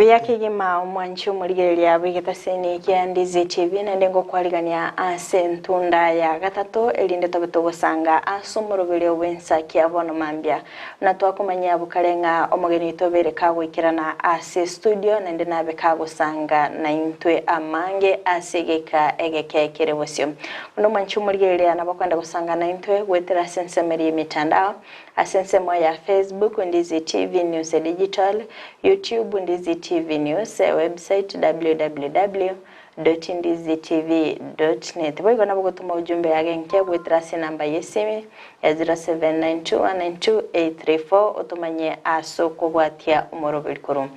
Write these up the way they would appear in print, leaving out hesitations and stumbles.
Mbuya kegima omwanchi omorigereria bw'egetaseni kia Ndizi TV naende ngokwarigania ase entunda ya gatato erinde tobe togosanga ase omoroberio bw'ensakia bono mambia. Buna twakomanyia abwo kare ng'a omogeni oito obeire kagoikerana ase estudio naende nabe kagosanga naintwe amange ase egeka egeke kere bosio. Buna omwanchi omorigereria nabo okoenda gosanga naintwe goetera ase ensemo eria y'emitandao Ase ensemo ya Facebook, Ndizi TV News Digital, YouTube, Ndizi TV News, Website, www.ndizitv.net. Boigo nabo gotoma ujumbe ya genkia goetera ase enamba y'esimi ya 0792192834 otomanye ase okobwatia omoroberi korwa.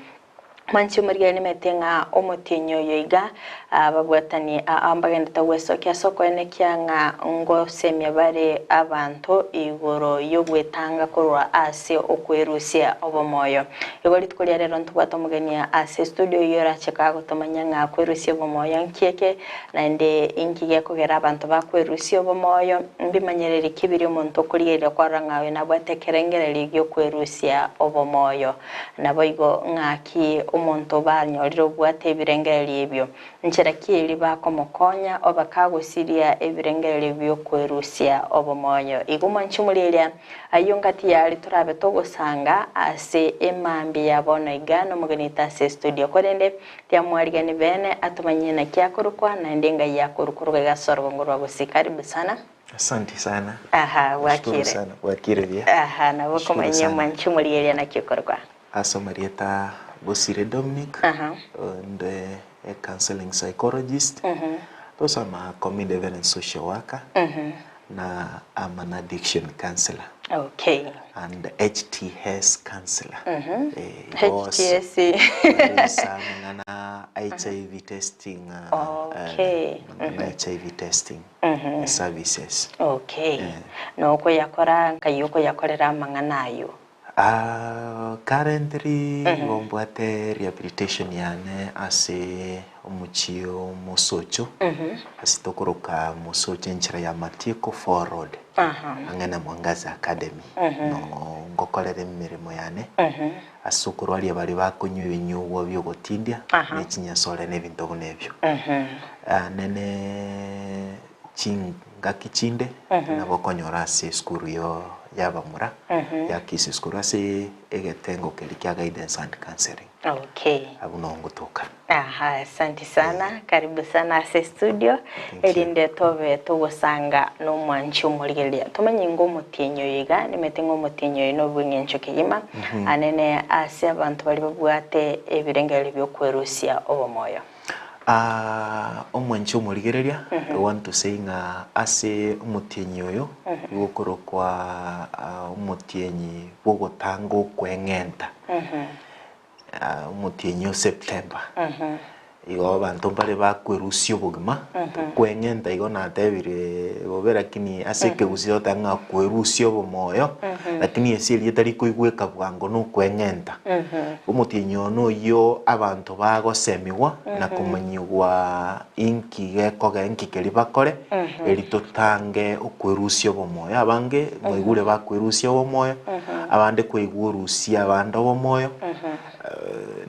Mwanche omorigereria nimanyete ng'a omotienyi oyo iga ababwatani aa mbagenderete gwesokia ase okoenekia ng'a ngosemia bare abanto igoro y'ogwetanga korwa ase okwerusia obomoyo. Igo rituko ria rero ntobwate omogeni ase estudio oyio orache kagotomanyia ng'a kwerusia obomoyo nki eke, naende inki gekogera abanto bakwerusia obomoyo, mbimanyereri ki biria omonto okorigereria kwarora ng'a oyo nabwate ekerengererio gi'okwerusia obomoyo. Naboigo ng'aki omonto banyorire obwate ebirengererio ebio? Nchera ki eria bakomokonya oba kagosiria ebirengererio bi'okwerusia obomoyo? Igo mwanche omorieria ayio ngati yare torabe togosanga ase emambia ya bono iga nomogenete ase estudio. Korende tiamwarigani bene atomanyie naki akorokwa naende engai yakorokwa iga ase orogongo rwa gusii. Karibu sana. Asanti sana. Aha, Nashukuru bwakire. sana. Bwakire buya. Aha, nabo Nashukuru okomanyia sana. omwanchi omorigereria naki okorokwa. Ase amarieta Bosire Dominic, Aha. and a counseling psychologist. Also I'm a community development social worker. Na I'm an addiction counselor. Okay. And HTS counselor. Eh, igo HTS. Barisa amang'ana HIV testing. Okay. Amang'ana HIV testing. services. Okay. Nokoyakora nkai okoyakorera amang'ana ayio? Ah, currently igo mbwate rehabilitation yane ase omochie o Mosocho, ase tokoroka Mosocho enchera ya Matieko Four Road, ang'e na Mwangaza Academy. Noo ngokorera emeremo yane, ase okorwaria baria bakonywa ebinyugwa biogotindia, ne chinyasore na ebinto buna ebio. Nene chingaki chinde nabo okonyora ase esukuru y'abamura ya Kisii School ase egetengo keria kia guidance and counselling. Okay. Abwo noo ngotoka. Aha, asanti sana, karibu sana ase studio, Thank you. erinde tobe togosanga nomwanchi omorigereria. Tomanye ng'a omotienyi oyo iga, nimanyete ng'a omotienyi oyo nobweng'encho kegima, anene ase abanto baria babwate ebirengererio biokwerusia obomoyo. Omwanchi omorigereria, I want to say ng'a ase omotienyi oyo nigo okorokwa omotienyi bw'ogotanga okweng'enta, omotienyi o September. Igo abanto mbare bakwerusia obogima, okweng'enta igo natebire bobe lakini ase ekegusii togoteba ng'a kwerusia obomoyo, lakini ase erieta rikoigweka bwango nokweng'enta. Omotienyi one oyio abanto bagosemigwa na komanyigwa inki gekogera inki keria bakore, eri totange okwerusia obomoyo. Abange mwaigure bakwerusia obomoyo, abande kwaigwa orusie abande obomoyo,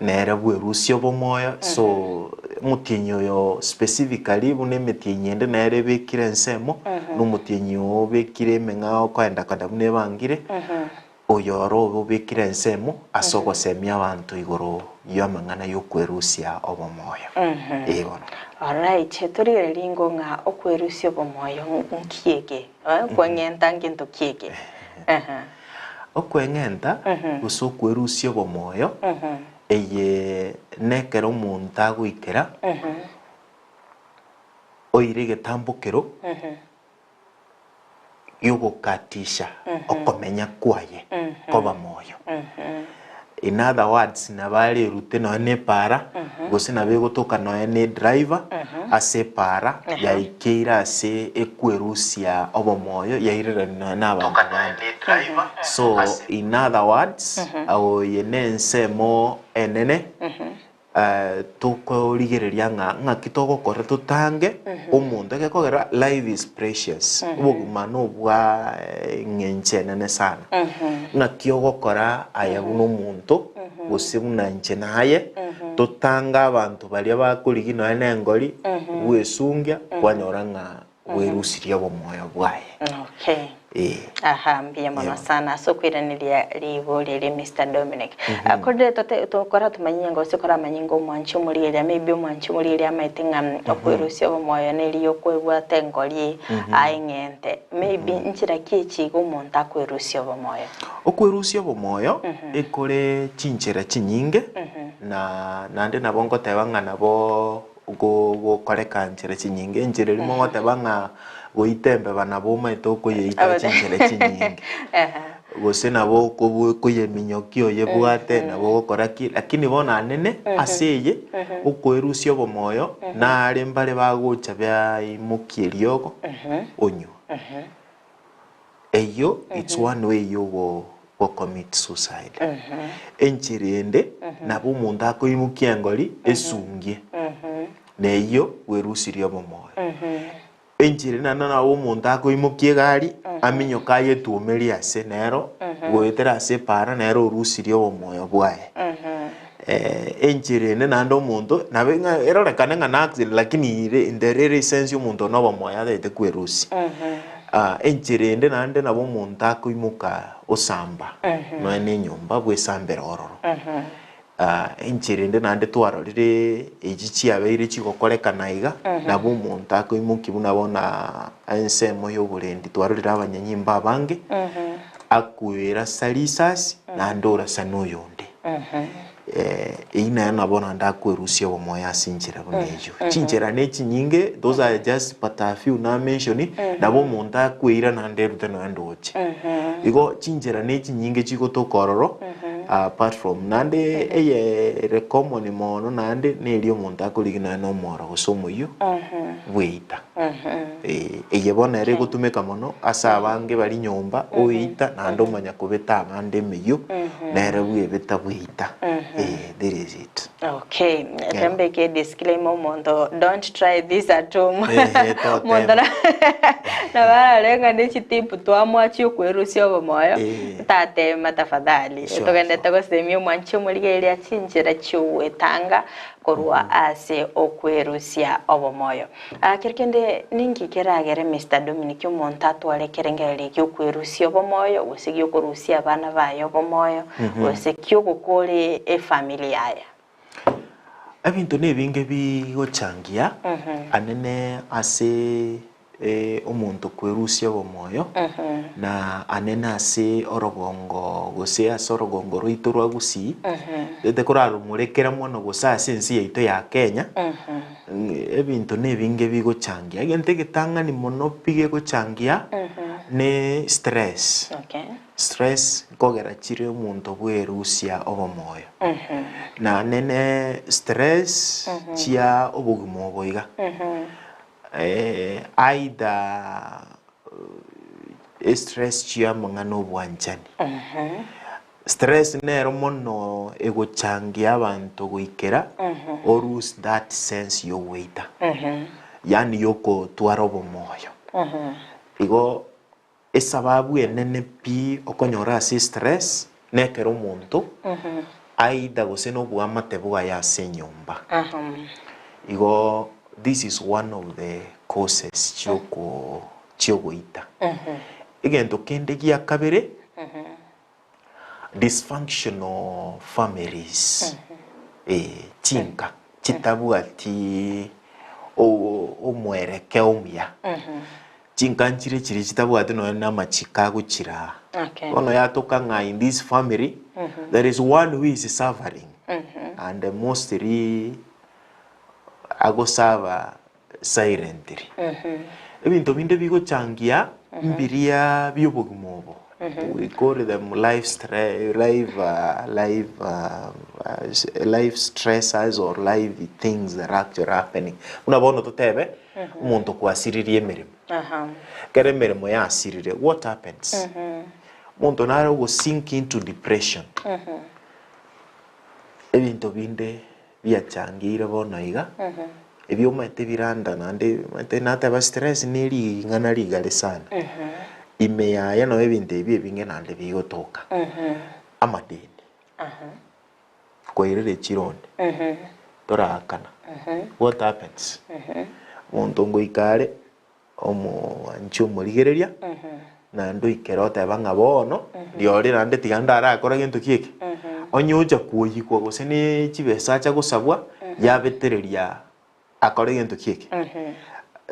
nere bwerusie obomoyo. So omotienyi oyo specifically buna emetienyi ende nere ebekire ensemo, na omotienyi oyo obekire emeng'ao okoenda kenda buna ebangire. Oyo oro obe obekire ensemo ase ogosemia abanto igoro y'amang'ana y'okwerusia obomoyo. Ee bono. Alright, torigererie ingo ng'a okwerusia obomoyo nki eke? Okweng'enta ngento ki eke? Ehe. Okweng'enta gose okwerusia obomoyo, eye nekero omonto agoikera oire egetambokero y'ogokatisha okomenya kwaye koba moyo. In other words, nabo arerute nonya na epaara, gose nabo egotoka nonya na edriver ase epaara yaikeire ase ekwerusia obomoyo yairerani nonya na abanto bande. So in other words, oye na ensemo enene Tokorigereria ng'a ng'aki togokora totange omonto egekogera life is precious, obogima nobwa eng'encho enene sana. Ng'aki ogokora aye buna omonto gose buna inche naye, Totange abanto baria bakorigia nonya na engori, bwesungia, kwanyora ng'a bwerusirie obomoyo bwaye. Okay. Eh. Aha, mbuya mono Yebo. sana ase okoiraneria ribori erio Mr. Dominic. Ah, Korende tote tokora tumanyie gose koramanye ng'a omwanchi omorieria maybe omwanchi omorieria amaete ng'a okwerusia obomoyo neri okoebwata engori aeng'ente. Maybe nchera ki echi iga omonto akwerusia obomoyo? Okwerusia obomoyo ekore chinchera chinyinge na naende nabo ngoteba ng'a nabo gokoreka nchera chinyinge. Enchera erimo ngoteba ng'a goita embeba nabo omanyete okoyeita chinchera chinyinge. Gose nabo okoyeminyokia oyebwate nabo ogokora ki, lakini bono anene ase eye okoerusia obomoyo nare mbare bagocha baimokie eriogo onywe. Eyio it's one way yogo go commit suicide. Enchera ende nabo omonto akoimokia engori esungie na eyio bwerusirie obomoyo. Enchera ende naende nabo omonto akoimokia egari aminyoke ayetuomerie ase nero goetera ase epaara nere orusirie obomoyo bwaye. Enchera ende naende omonto nabo ng'a erorekane ng'a na accident lakini ere in the real sense omonto one obomoyo atagete kwerusia. Enchera ende naende nabo omonto akoimoka osamba nonya na enyomba bwesambera ororo. Enchera ende naende twarorire echi chiabeire chigokorekana iga, nabo omonto akoimokia buna bono ensemo ya oborendi twarorire abanyanyimbo abange, akwera ase risasi naende orasa na oyonde. Eyio naye nabo naende akwerusia obomoyo ase enchera buna eyio. Chinchera ne chinyinge, those are just but a few na mention, nabo omonto akweira naende erute nonya ndoche. Igo chinchera ne chinyinge chigotoka ororo, apart from naende eye ere common mono naende neria omonto akorigia nonya na omoro gose omoyio bweita. Eye bono ere egotumeka mono ase abange bari nyomba oeita naende omanya kobeta abande emeyio nere bwebeta bweita that is it. Okay, reka mbeke disclaimer omonto don't try this at home. Ehe, totema. Omonto nabo arare ng'a ne chitip twamoa chiokwerusia obomoyo, Eh. tatema tafadhali. Sure, Togendete sure. gosemia omwanchi omorigereria chinchera chiogwetanga korwa ase okwerusia obomoyo. Kero kende ninki keragere Mister Dominic omonto atware ekerengererio gi'okwerusia obomoyo gose gi'okorusia abana baye obomoyo gose ki'ogokora efamiri yaye? Ebinto nebinge bigochangia anene ase omonto kwerusia obomoyo na anene ase orogongo gose ase orogongo rwaito rwa Gusii, tete koraromorekera mono gose ase ense yaito ya Kenya, ebinto nebinge bigochangia. Egento egetang'ani mono pi gegochangia ne stress. Stress nkogera chire omonto bwerusia obomoyo. Na anene stress chia obogima obo iga. Either estress chi'amang'ana obwanchani. Stress nero mono egochangia abanto goikera o lose that sense y'ogoita, yaani y'okotwara obomoyo. Igo esababu enene pi okonyora ase estress nekero omonto either gose noboamate bwaye ase enyomba. Igo this is one of the causes chioko chiogoita. Egento kende gia kabere, dysfunctional families, eh, chinka chitabwati omwerekeo omuya. Chinka nchire chiria chitabwati nonya na amachiko agochiraa. Okay. Bono yatoka ng'a in this family there is one who is suffering and mostly agosaba silently. Ebinto binde bigochangia mbiria bi'obogima obo. We call them life stre life life life stressors or life things that are actually happening. Buna bono totebe, omonto kwasiririe emeremo. Ekero emeremo yasirire, what happens? Omonto nare ogo sink into depression. Ebinto binde biachangeire bono iga, ebi omanyete biranda naende omanyete nateba stress ne ring'ana rigare sana. Ime yaye nabo ebinto ebi ebinge naende bigotoka. Amadeni. Kwairire chironde, toraakana. What happens? Omonto ngoika are omoanchi omorigereria, naende oikere oteba ng'a bono rirorio naende tiga ndarakore gento ki eke. Onye ocha kwoyigwa gose ne chibesa acha gosabwa, yabetereria akore gento ki eke.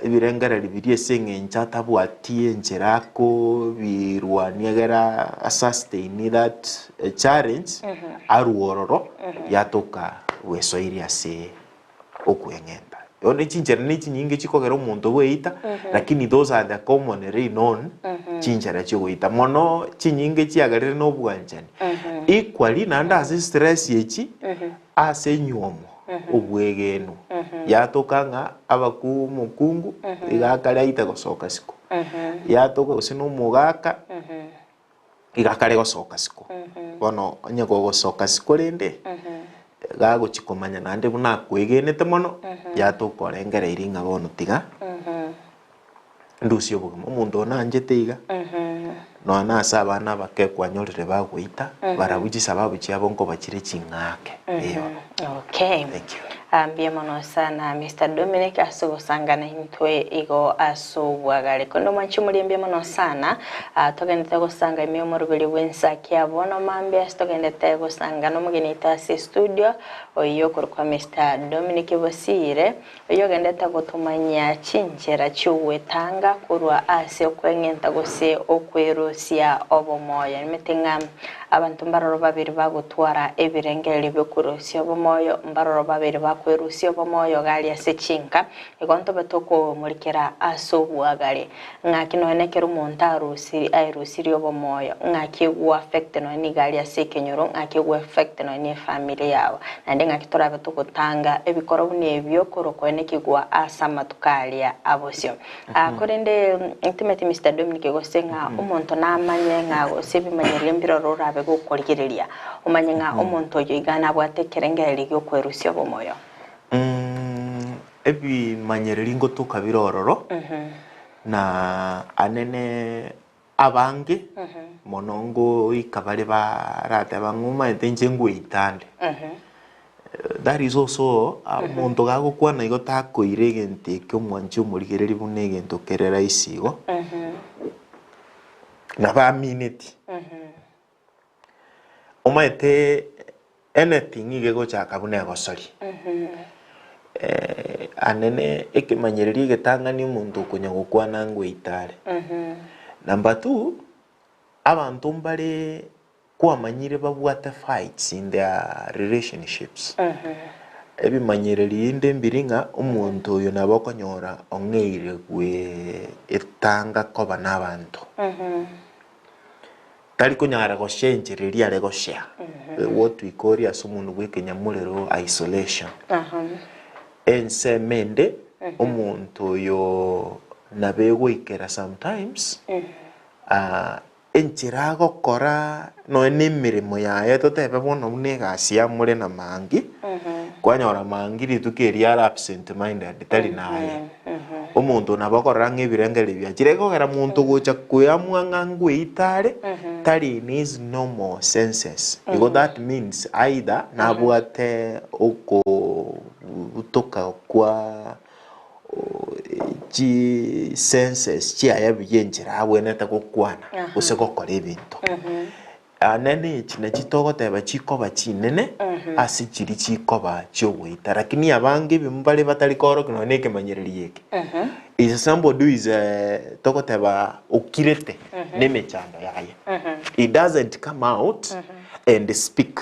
Ebirengererio biria ase eng'encho atabwati enchera akobirwania egere a sustain that challenge, arwe ororo yatoka bwesoirie ase okweng'enta. Bono chinchera ne chinyinge chikogera omonto bweita, lakini those are the commonly known chinchera chiogoita. Mono chinyinge chiagerire na obwanchani. Equally naende ase stress echi, ase enywomo, obwegenwa, yatoka ng'a abaku omokungu iga akare aite gosoka isiko, yatoka gose na omogaka iga akare gosoka isiko. Bono onye kogosoka isiko rende, gagochia komanya naende buna akwegenete mono, yatoka orengereirie ng'a bono tiga ndusie obogima. Omonto oyo nanchete iga, nonya na ase abana abake kwanyorire bagoita, barabwo chisababu chiabo nkoba chire ching'ake. Eeh bono. Okay. Thank you. Ah, mbuya mono sana Mr. Dominic ase ogosangana intwe igo ase obwagare. Korende omwanchi omoria mbuya mono sana. Ah, togendete gosanga ime omoroberi bw'ensaki ya bono mambia ase togendete gosanga nomogeni oito ase studio oyio okorokwa Mr. Dominic Bosire oyio ogendete gotomanyia chinchera chi'ogwetanga korwa ase okweng'enta gose okwerosia obomoyo. Nimete ng'a abanto mbaroro babere bagotwara ebirengererio bi'okwerosia obomoyo, mbaroro babere bakwerosia obomoyo iga aria ase chinka, igo ntobe tokomorikera ase obwagare. Ng'aki nonya nekero omonto arosiri aerosirie obomoyo, ng'aki egoaffect nonya nigo aria ase ekenyoro, ng'aki egoaffect nonya ne efamiri yao. Naende ng'aki torabe togotanga ebikoro buna ebio korwa koenekigwa ase amatuko aria abosio. Ah, korende ntimeti Mister Dominic gose ng'a omonto namanye ng'a gose ebimanyererio mbiroro orabe gokorigereria, omanye ng'a omonto oyo iga nabwate ekerengererio gi'okwerusia obomoyo. Ebimanyererio ngotoka bire ororo, na anene abange mono ngoika bare barateba ng'a omanyete inche ngoita nde. That is also omonto gagokwana igo takoira egento ekio omwanchi omorigereria buna egento kere rahisi igo, nabo amineti. Omanyete anything iga egochaka buna egosori, anene ekemanyererio egetang'ani omonto okonya gokwana ngoita are. Number two, abanto mbare kwamanyire babwate fights in their relationships, ebimanyererio rinde mbiri ng'a omonto oyo nabo okonyora ong'eire gweetanga koba na abanto. Tari konyara goshare enchera eria are goshare, what we call ase omonwe bwa ekenyamorero isolation. Ensemo ende, omonto oyo nabo egoikera sometimes, enchera agokora nonya na emeremo yaye totebe bono buna egasi yamore na mangi, kwanyora mangi rituko erio are absent minded tari naye. Omonto nabo akorora ng'a ebirengererio biachire, ekogera monto gocha koeamua ng'a ngoeita are, tari in his normal senses. Igo that means either nabwate okobutoka kwa chi senses chiaye buya enchera abwenerete gokwana gose gokora ebinto. Nene echi nachi togoteba chikoba chinene ase chiria chikoba chiogoita, lakini abange ebimo bare batari koorokia nonya na ekemanyererio eke. Is somebody who is togoteba okirete na emechando yaye. He doesn't come out and speak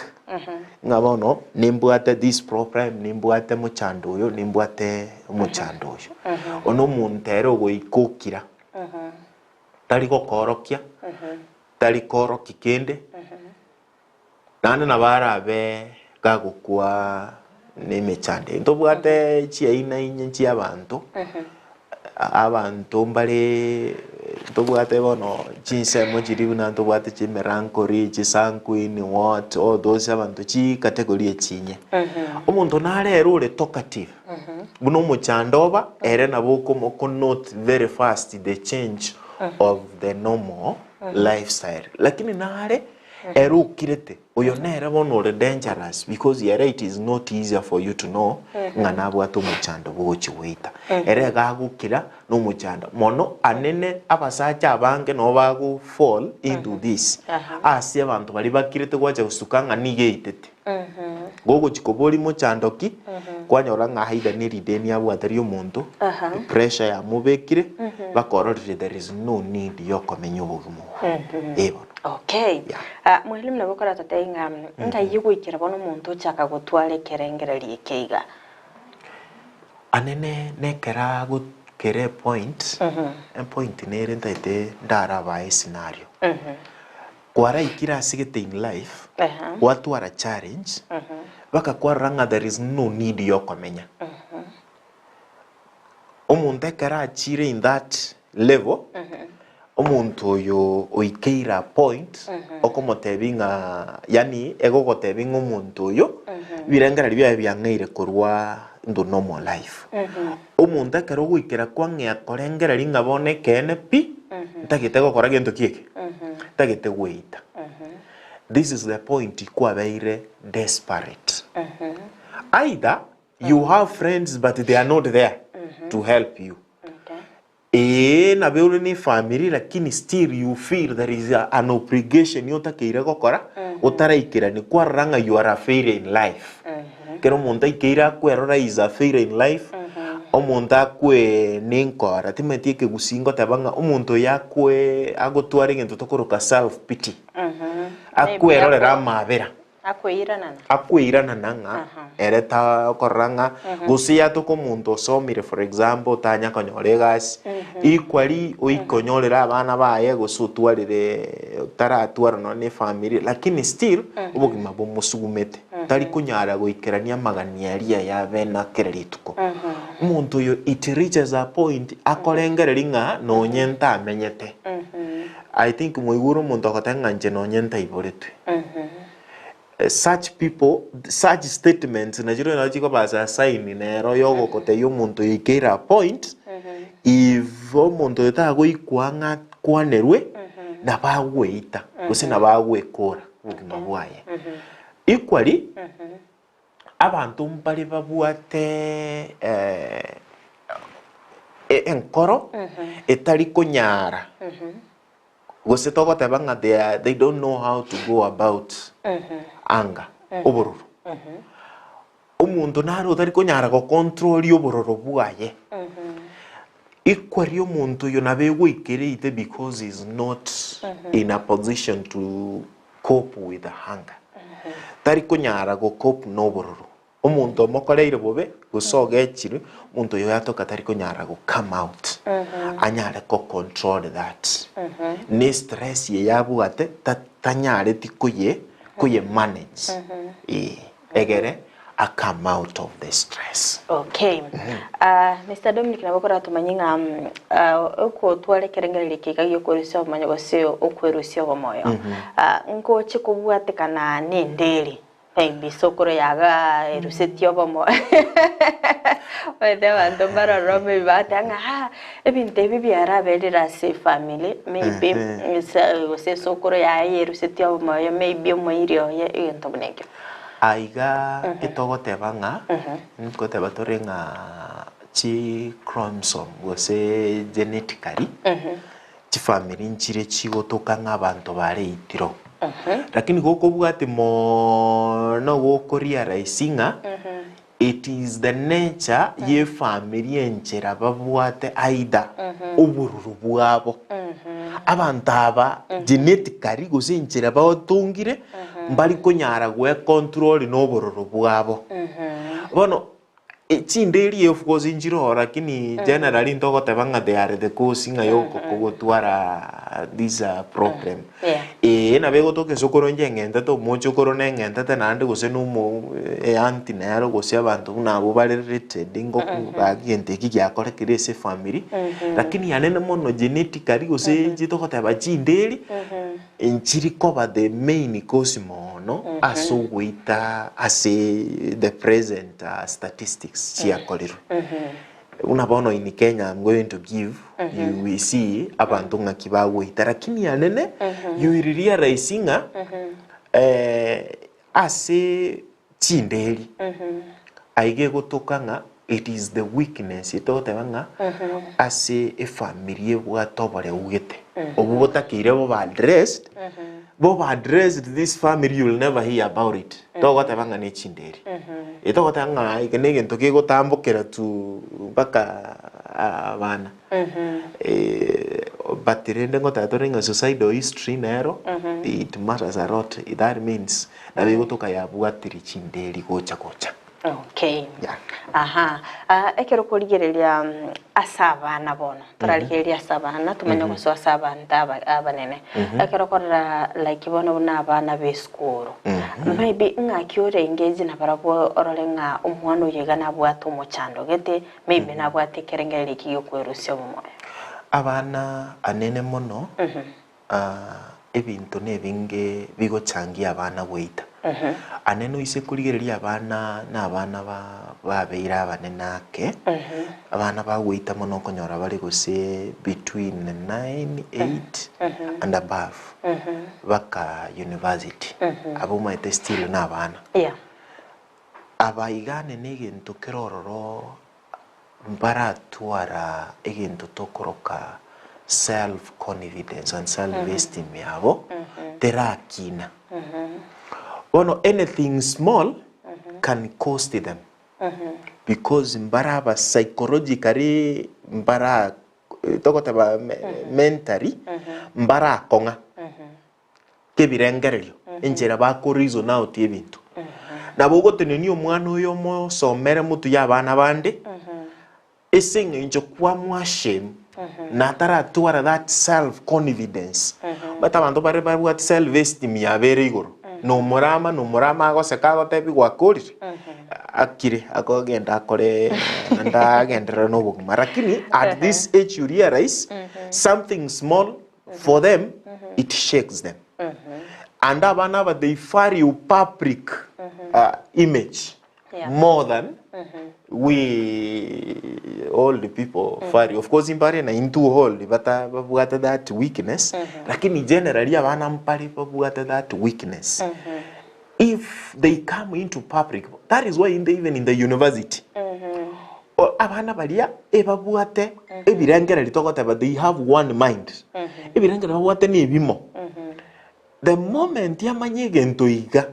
ng'a bono nimbwate this problem, nimbwate mochando oyo, nimbwate omochando oyo. One omonto ere ogoika okira, tari gokoorokia. Tari koorokia kende, naende nabo arabe gagokwa nemechando. Ntobwate chiaina inye chi'abanto, abanto mbare ntobwate bono chinsemo chiria buna ntobwate chimerankory, chisanguini what all those abanto chicategory echinye. Omonto nare ere ore talkative, buna omochando oba, ere nabo okomo okonote very fast the change of the normal lifestyle. Lakini nare. Ere okirete, oyo nere bono ore dangerous because ere it is not easier for you to know ng'a nabwate omochando bwogochia goita. Ere iga agokira na omochando. Mono anene abasacha abange nabo bago fall into this ase abanto baria bakirete gwacha gosuka ng'a nigo eitete. Gogochia koboria mochando ki, kwanyora ng'a either ne rideni abwate ria omonto, pressure yamobekire, mpaka ororire there is no need ya okomenya obogima obo. Eh bono. Okay. Yeah. Ah, mwalimu nabo okoratotebie ng'a ng'ai goikera bono omonto ochaka gotwara ekerengererio eke iga? Anene nekero agokera epoint, epoint nere ntaete ndarabae escenario. Kwaraikire ase gete in life, gwatwara challenge, mpaka kwarora ng'a there is no need ya okomenya. Omonto ekero achire in that level, omonto oyo oikeire a point, okomotebia ng'a yaani egogotebia ng'a omonto oyo, ebirengererio biaye biang'eire korwa into normal life. Omonto ekero ogoikera kwang'ea korengereria ng'a bono ekeene pi, ntagete gokora gento ki eke? Ntagete goeita. This is the point kwabeire desperate. Either you have friends but they are not there to help you. Eeh nabe ore ne efamiri lakini still you feel there is an obligation otakeire gokora otaraikerani kwarora ng'a you are a failure in life. Ekero omonto aikeire akwerora he is a failure in life, omonto akwe nenkora timanyeti ekegusii ngoteba ng'a omonto oyo akwe agotwara egento tokoroka self pity, akwerorera amabera. Akweiranana. Akweiranana ng'a ere takorora ng'a gose yatoka omonto osomire for example otanya konyora egasi, equally oikonyorere abana baye gose otwarire otaratwara nonye na efamiri lakini still obogima bomosugumete tari konyara goikerania amagani aria yabe na kera rituko. Omonto oyo it reaches a point akorengereria ng'a nonye ntamenyete. I think moigure omonto agoteba ng'a inche nonye ntaiboretwe. Such people, such statements nachio nabo chikoba as a sign nero yogokotebia omonto oyo ikeire a point, if omonto oyo tagoikwa ng'a akwanerwe, nabo agoeita gose nabo agoekora obogima bwaye. Equally, abanto mbare babwate enkoro etari konyara gose togoteba ng'a they are they don't know how to go about anger, obororo. Omonto nare otari konyara gocontrol obororo bwaye, equally omonto oyo nabo egoikereite because he is not in a position to cope with the hunger. Tari konyara go cope na obororo. Omonto omokoreire bobe, gose ogechirwe, omonto oyo yatoka tari konyara go come out, anyare go control that. Ne stress eye yabwate, ta- tanyareti koye koye manage, eh, egere a come out of the stress. Okay. Ah, Mr. Dominic nabo koratomanye ng'a mm, ah, okotwara ekerengererio eke iga giokorusia obomonyo gose okwerusia obomoyo. Ah, ngoche kobwatekana nenderi maybe sokoro yaga erusetie obomo omanyete abanto mbaroro maybe bagoteba ng'a ah, ebinto ebi biaraberire ase efamily maybe ase gose esokoro yaye yerusetie obomoyo maybe omoiri oye egento buna ekio. Aiga etogoteba ng'a, nkoteba tore ng'a chi chromosome gose genetically, chifamiri nchire chigotoka ng'a abanto bareitire oo. Lakini gokobwati moono gokorealise ng'a it is the nature ya efamiri enchera babwate either obororo bwabo. Abanto aba genetically gose enchera batongire mbari konyara gwecontrol na obororo bwabo. Bono chinderi of course nchire oo lakini generally ntogoteba ng'a they are the cause ng'a ya okogotwara this problem. Yeah. Ee, nabo egotoka esokoro inche eng'entete, omochokoro neng'entete naende gose na omo eaunty nero gose abanto buna abwo bare related ngoku gaki egento eki giakorekire ase efamiri, lakini anene mono genetically gose inche togoteba chinderi, nchiri koba the main cause mono ase ogoita ase the present statistics chiakorirwe. Buna bono in Kenya I'm going to give you will see abanto ng'aki bagoita lakini anene you will realize ng'a. Ase chinderi, aiga egotoka ng'a it is the weakness togoteba ng'a ase efamiri ebwate oboreu gete, obwo botakeire bobe addressed, bobe addressed this family you will never hear about it, togoteba ng'a ne chinderi. Togoteba ng'a eke na egento kegotambokera to mpaka abana. But rende ngoteba tore ng'a suicidal history nero it matters a lot that means nabo egotoka yabwatire chinderi gocha gocha. Okay. Yeah. Aha. Ah, ekero okorigereria mm, ase abana bono torarigereria ase abana tomanye gosoa ase abanto aba- abanene ekero okorora like bono buna abana ba esukuru maybe ng'aki orenge nabarabwo orore ng'a omwana oyo iga nabwate omochando gete Maybe nabwate ekerengererio eki gi'okwerusia obomoyo. Abana anene mono, ebinto nebinge bigochangia abana goita. Anene oise korigereria abana na abana babeire abanene ake, abana bagoita mono okonyora bare gose between nine, eight and above baka university. Abwo omanyete still na abana. Yeah. Abaigane negento kere ororo mbaratwara egento tokoroka self confidence and self esteem yabo terakina. Bono anything small can cost them because mbaraba psychologically mbara togoteba mentally mbarakong'a. kebirengererio, enchera bako reason out ebinto. Nabo ogotenenia omwana oyo omosomere motwe ya abana bande, ase eng'encho kwamoa shame, na ataratwara that self confidence. Omanyete abanto bare babwate self esteem yabo ere igoro, na omorama na omorama agoseka agotebi gwakorire, akire akogenda akore naende agenderere na obogima. Lakini at this age you realize something small For them it shakes them and abana aba they value public image Yeah. more than we old people value. Of course mbare na intwe old bata babwate that weakness lakini generally abana mbare babwate that weakness. If they come into public that is why in the, even in the university o- abana baria ebabwate ebirengererio togoteba they have one mind ebirengererio babwate na ebimo the moment amanye egento iga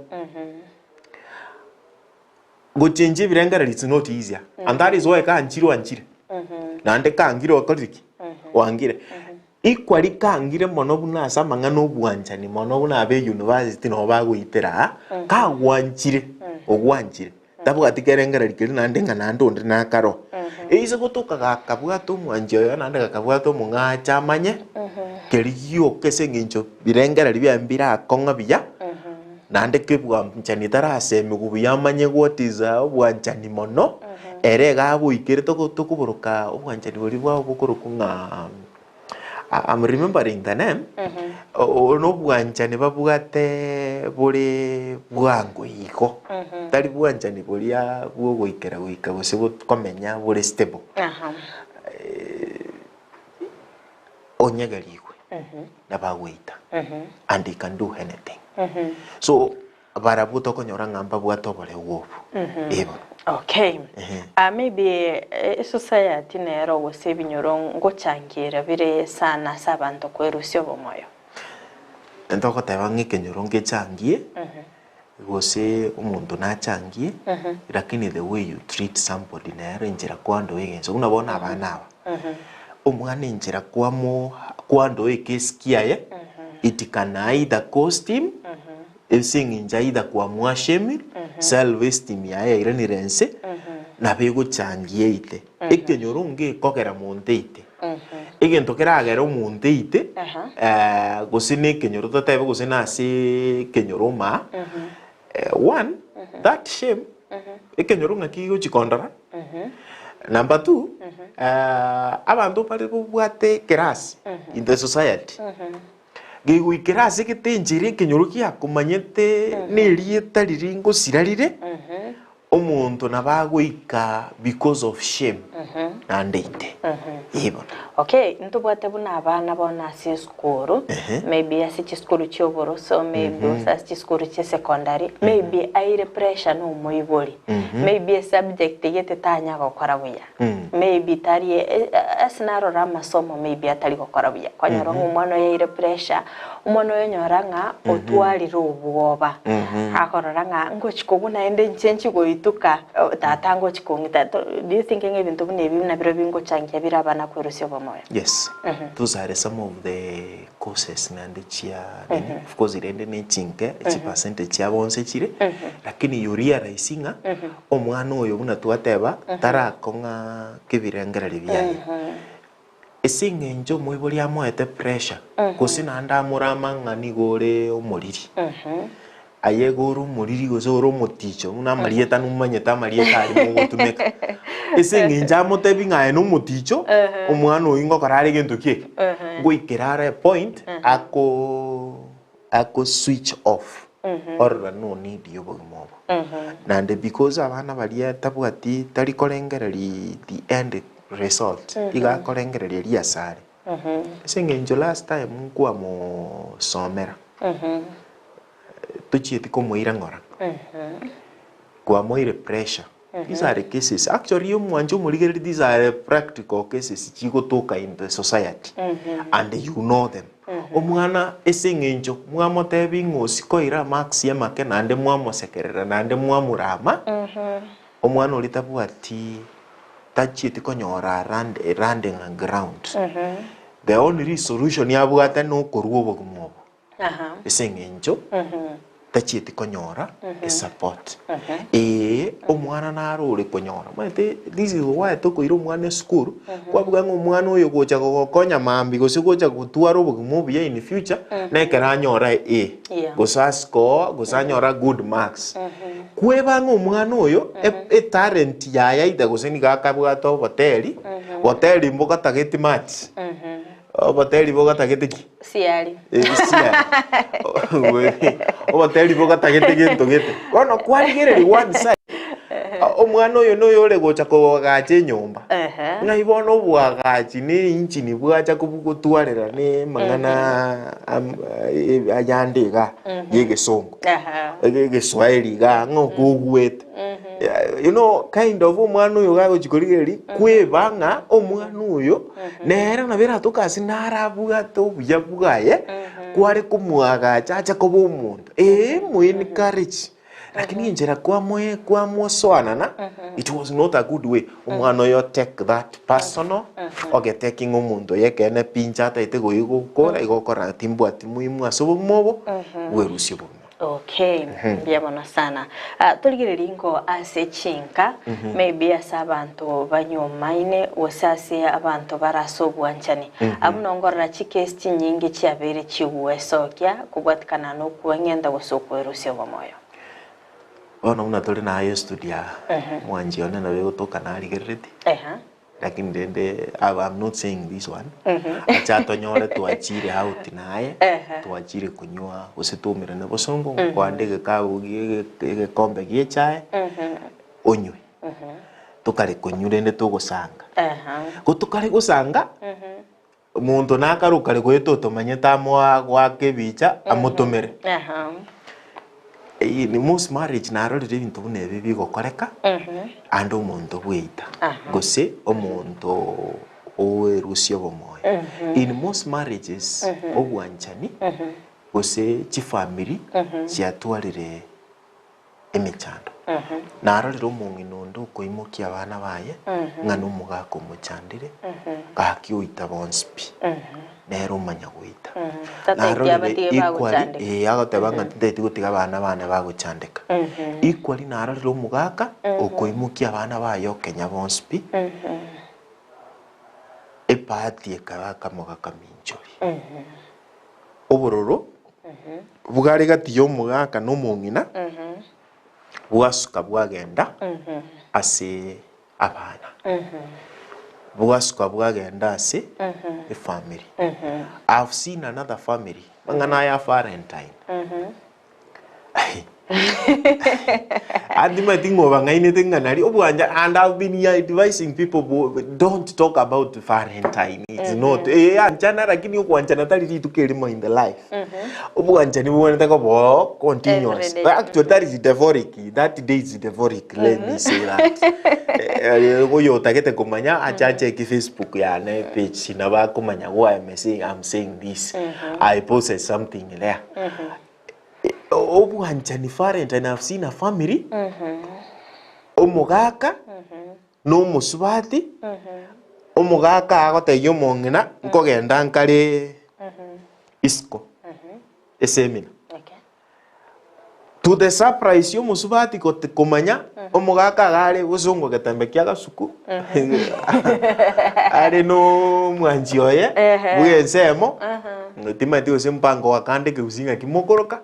gochenjia ebirengererio it's not easier and that is why kanchire oanchire naende kangire okorire ki oangire Rikwa rikangire mono buna ase amang'ana 'obwanchani mono buna abe university nabo bagoitera aa, kagwanchire, ogwanchire, tabwati kerengererio keria naende ng'a naende onde nakare oo. Eise gotoka gakabwata omwanchi oyo naende gakabwata omong'acha amanye, keria gioka ase eng'encho birengererio biaye mbirakong'a buya, naende kebwanchani tarasemigwa buya amanye what is obwanchani mono, ere iga agoikere toko tokoboroka obwanchani boria bwabo bokorokwa ng'a I'm remembering the name, obo na obwanchani babwate bore bwango igo, tari bwanchani boria bwa ogoikera goika gose komenya bore stable. Onyegerigwe nabagoita and he can do anything. So barabwo tokonyora ng'a mbabwate oboreu obo. Ee bono. Okay. Ehe. Ah, maybe eh, esociety nero gose ebinyoro ngochangiera bire sana ase abanto kwerusia obomoyo. Ntogoteba ng'a ekenyoro ngechangie, gose omonto nachangie, lakini the way you treat somebody nero enchera kwandoa egento. Buna bono abana aba, omwana enchera kwamo kwandoa ekesi kiaye, it can either cost him, ase eng'encho either kwamoashemire, self esteem yaye yairanire inse, nabo egochangia eite. Ekenyoro ngekogera monto eite. Egento keragere omonto eite, gose na ekenyoro totebe gose na ase ekenyoro omaa, one, that shame, ekenyoro ng'aki gegochi kondora. Number two, abanto bare bobwate ekerasi in the society, gegoikera ase gete enchera ekenyoro giakomanyete na erieta riria ngosira rire. Omonto nabo agoika because of shame naende aite. Ee bono. Okay, ntobwate buna abana bono ase esukuru, maybe ase chisukuru chia oboroso, maybe gose ase chisukuru chia secondary, maybe aire pressure na omoibori, maybe esubject gete tanya gokora buya, maybe tari ase narora amasomo maybe atari gokora buya, kwanyora ng'a omwana oyo aire pressure, Omwana oyo onyora ng'a otwarire obwoba, akorora ng'a ngochi kogwa naende inche nchi goituka, tata ngochi kong'ita. Do you think ng'a ebinto buna ebi nabirobio bingochangia bire abana kwerusia obomoyo? Yes, those are some of the causes naende chia nini, of course rende ne chinke chipercentage chia bonsi chire, lakini you realize ng'a omwana oyo buna twateba tarakong'a kebirengererio biaye. Ase engencho omoibori amoete pressure, gose naende amorama ng'a nigo ore omoriri. Aye iga ore omoriri gose ore omoticho buna amarieta nomanyete amarieta aria mogotumeka. Ase engencho amotebi ng'a aye nomoticho, omwana oyio ngokora are gento ki eke? Ngoikera are epoint ako ako switch off orora no need ya obogima obo. Naende because abana baria tabwati tari korengereria the end result, iga akorengereria riasare. Ase eng'encho last time nkwamosomera, tochieti komoira ng'ora, kwamoire pressure, these are cases, actually omwanche omorigereria these are practical cases chigotoka in the society and you know them. Omwana ase eng'encho mwamotebia ng'a osikoire amarks amake naende mwamosekerera naende mwamorama, Omwana oria tabwati tachieti konyora land landing ground. The only solution abwate nokorwa obogima obo ase eng'encho tachieti konyora esupport. Ee omwana naro ore konyora omanyete this is why tokoira omwana esukuru kwabuga ng'a omwana oyo gocha gogokonya mambia gose gocha gotwara obogima obuya in future nekero anyore A gose ascore gose anyore good marks. Kweba ng'a omwana oyo etalent yaye either gose nigo akabwate oboteri, boteri mbogatageti maths, oboteri bogatagete ki? Siari. Siari. Oboteri bogatagete gento gete. Bono kwarigereria one side, omwana oyo noyo ore gocha koagacha enyomba. Ng'ai bono oboagachi ne engine bwacha kobogotwarera ne amang'ana ayande igaa ya egesongo. Egeswahili igaa ng'a okogwete. You know kind of omwana oyo gagochi korigereria kweba ng'a omwana oyo nere nabo eratoke ase narabwate obuya bwaye kware komoagacha ache koba omonto. Ee mo encourage lakini enchera kwamoe kwamosoanana it was not a good way. Omwana oyo take that personal ogeteki ng'a omonto oyo ekeene pi inche ataete goigokora igo okora timbwati muhimu ase obogima obo, bwerusie obogima. Okay, mbuya mono sana. Ah, torigererie ingo ase chinka, maybe ase abanto banyuomaine gose ase abanto bare ase obwanchani. Abwo nongorora chikesi chinyinge chiabeire chigwesokia kobwatikana na okweng'enta gose okwerusia obomoyo. Bono buna tore naye estudio aa, omwanchi one nabo egotoka narigereretie, lakini rende I'm not saying this one, ache atonyore twachire out naye, twachire konywa gose twaumerane bosongo, nkoande egekabu gie egekombe gie echae, onywe. Tokare konywa rende togosanga. Ko tokare gosanga, Omonto nakare okare goeta otomanyete amoa goaka ebicha amotomere. In most marriage narorire ebinto buna ebi bigokoreka ande omonto bweita gose omonto oerusia obomoyo. In most marriages obwanchani gose chifamiri chiatwarire emechando. Narorire omong'ina onde okoimokia abana baye, ng'a nomogaka omochandire, gaki oita bonsi pi, nere omanya goita. Tateti Narorire abatige equally, bagochandeka. eh, agoteba ng'a tintageti gotiga abana bane bagochandeka. Equally narorire omogaka okoimokia abana baye okenya bonsi pi, ebahati ekaba akamogaka minchori. Obororo bware gati y'omogaka na omong'ina bwasuka bwagenda ase abana, bwasuka bwagenda ase efamiri. I have seen another family, amang'ana aya a Valentine. Antimanyeti ng'a obang'ainete ng'a nari obwancha and I've been here advising people bo don't talk about valentine it's not eh anchana lakini okwanchana tari rituko erimo in the life. Obwanchani bobwenerete koba oo continuous. Everyday. Actually tari devoric that day is devoric let me say that. Oyo otagete komanya ache acheki Facebook yane page nabo akomanya why am I saying I'm saying this. I posted something there. Obwanchani Valentine I've seen a family, omogaka na omosubati, omogaka agotebia omong'ina nkogenda nkare isiko esemina. Okay. To the surprise ya omosubati gote komanya omogaka iga are bosongo getembe kia gasuku are na omwanchi oye bwa ensemo timanyeti gose mpango wa kande kegusii ng'aki mokoroka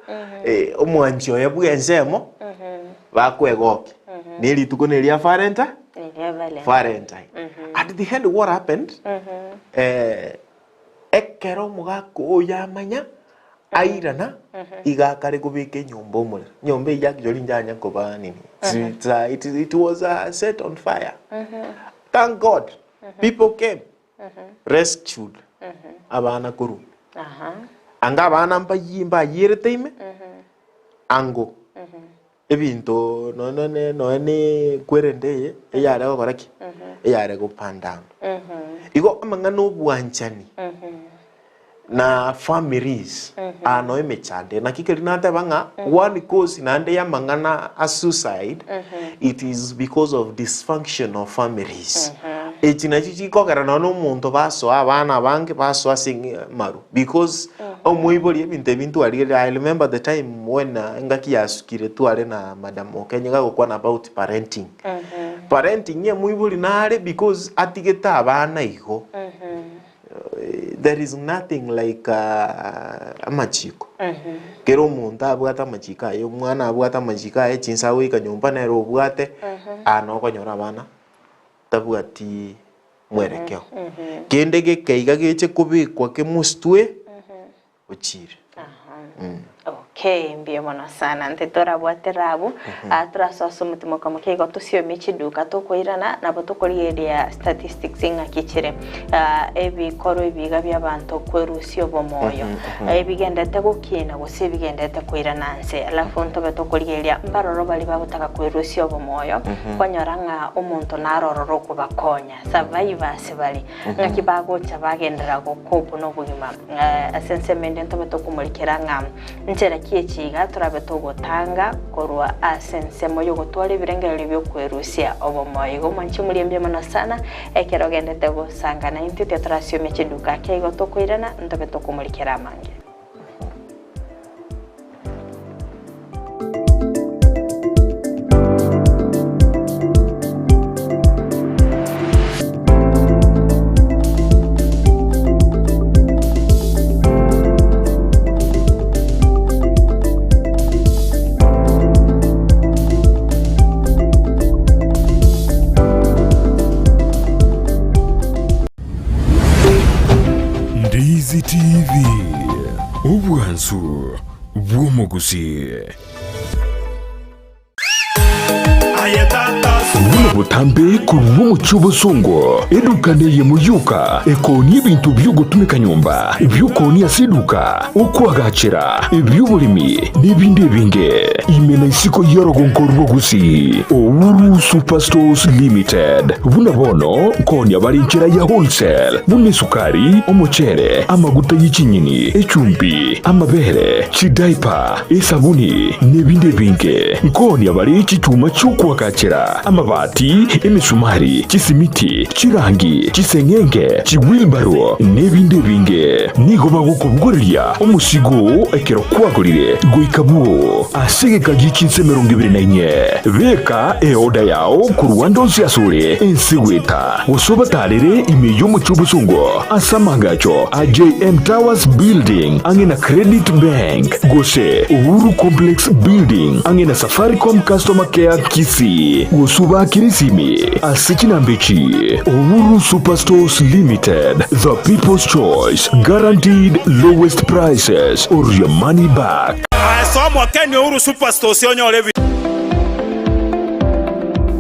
omwanchi oye bwa ensemo bakwegokia na erituko na eria valentine Eria Valentine. Valentine. At the end what happened ekero omogaka oyo amanya Airana, iga akare kobeka enyomba omorero. Enyomba eyio actually njanya koba nini. It's, uh, it, it was uh, set on fire. Thank God, people came, rescued abana korwa. Aha. Anga abana mbayie mbayierete ime, ango ebinto nonya ne nonya ne kwerende eye eyare gokora ki? Eyare gopanda down. Igo amang'ana obwanchani na families aa noe emechando naki keri nateba ng'a one cause naende ya amang'ana a suicide it is because of dysfunctional families. Echi nachio chikogera nonya na omonto basoa abana abange basoa ase amaru because Omoibori ebinto ebi ntwarigereire, I remember the time when engaki yasukire tware na Madam Okenye gagokwana about parenting. Parenting ya omoibori nare because atigete abana igo. There is nothing like amachiko. Kera omonto abwate amachiko aye, omwana abwate amachiko aye, chinsa agoika nyomba nere obwate, aa nokonyora abana tabwati mwerekeo. Kende gekeiga geche kobekwa kemositwe ochire. Okay, mbuya mono sana. Nte torabwate rabu, ah, torasoa ase omotimoka moke igo tosiomie chiduka tokoirana nabo tokorigereria statistics ng'aki chire. Ah, ebikorwa ebiga bi'abanto kwerusia obomoyo ebigendete gokina gose ebigendete koirana nse. Alafu ntobe tokorigereria mbaroro baria bagotaka kwerusia obomoyo kwanyora ng'a omonto naro ororo okobakonya. Survivors bare, ng'aki bagocha bagenderera gocope nobogima. Ase ensemo ende ntobe tokomorikera ng'a nchera ki echi iga torabe togotanga korwa ase ensemo y'ogotwara ebirengererio bi'okwerusia obomoyo. Igo mwanche moriambie mono sana ekero ogendete gosanga naintwe tiga torasiomi chiduka ake igo tokoirana ntobe tokomorikera amange. Ndizi TV, obwansu bw'omogusii. Buna botambe korwa omochie obosongo, eduka neyemo yoka ekoonia ebinto bi'ogotumeka nyomba, ebi'okoonia ase eduka, okoagachera, ebi'oboremi, na ebinde ebinge. Ime na isiko y'orogonko rwa Gusii, Uhuru Superstores Limited. Buna bono nkoonia bare enchera ya wholesale, buna esukari, omochere, amaguta ye chinyeni, echumbi, amabere, chidaipa, esabuni, nebinde ebinge. Nkoonia bare chichuma chi'okoagachera, amabati, emesumari, chisimiti, chirangi, chiseng'enge, chiwilbaro, nebinde ebinge. Nigo bagokobogoreria omosigo oo ekero kwagorire goika bwoo ase egeka gie chinsa 24. Beka eoda yao korwa ande onsi asore ense goeta, gose obatarere ime y'omochie obosongo ase amaagacho a JM Towers Building ang'e na Credit Bank, gose Uhuru Complex Building ang'e na Safaricom Customer Care Kisii, gose. Tobakire esimi ase chinamba echi, Uhuru Superstores Limited, the people's choice, guaranteed lowest prices or your money back. Ase omokeni Uhuru Superstores onyore ebi.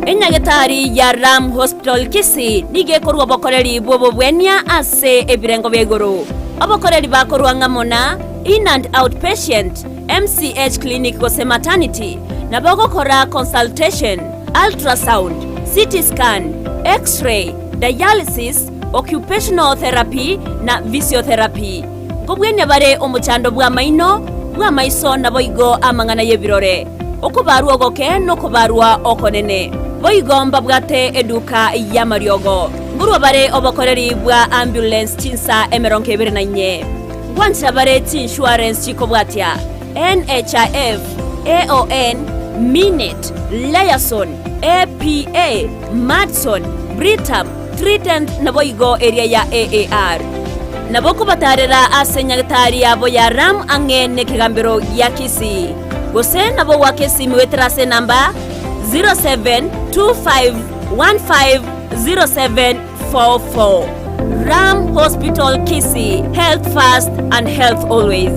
Enyagetari ya Ram Hospital Kisii nigo ekorua obokoreri bw'obobwenia ase ebirengo bia igoro. Obokoreri bakorua ng'amo na In and Out Patient, MCH Clinic gose Maternity, nabo ogokora consultation, ultrasound, CT scan, X-ray, dialysis, occupational therapy na physiotherapy. Nkobwenia bare omochando bw'amaino, bw'amaiso naboigo amang'ana y'ebirore, okobarwa ogoke nokobarwa okonene. Boigo mbabwate eduka y'amariogo. Nkorwa bare obokoreri bwa ambulance chinsa 24. Ngwanchera bare chiinsurance chikobwatia, NHIF, AON, Minet, Liaison, APA, Madison, Britam, Trident naboigo eria ya AAR. Nabo kobatarera ase nyagetari yabo ya Ram ang'e nekegambero gia Kisii. Gose nabo goaka esimi goetera ase enamba 0725150744. Ram Hospital Kisii, health first and health always.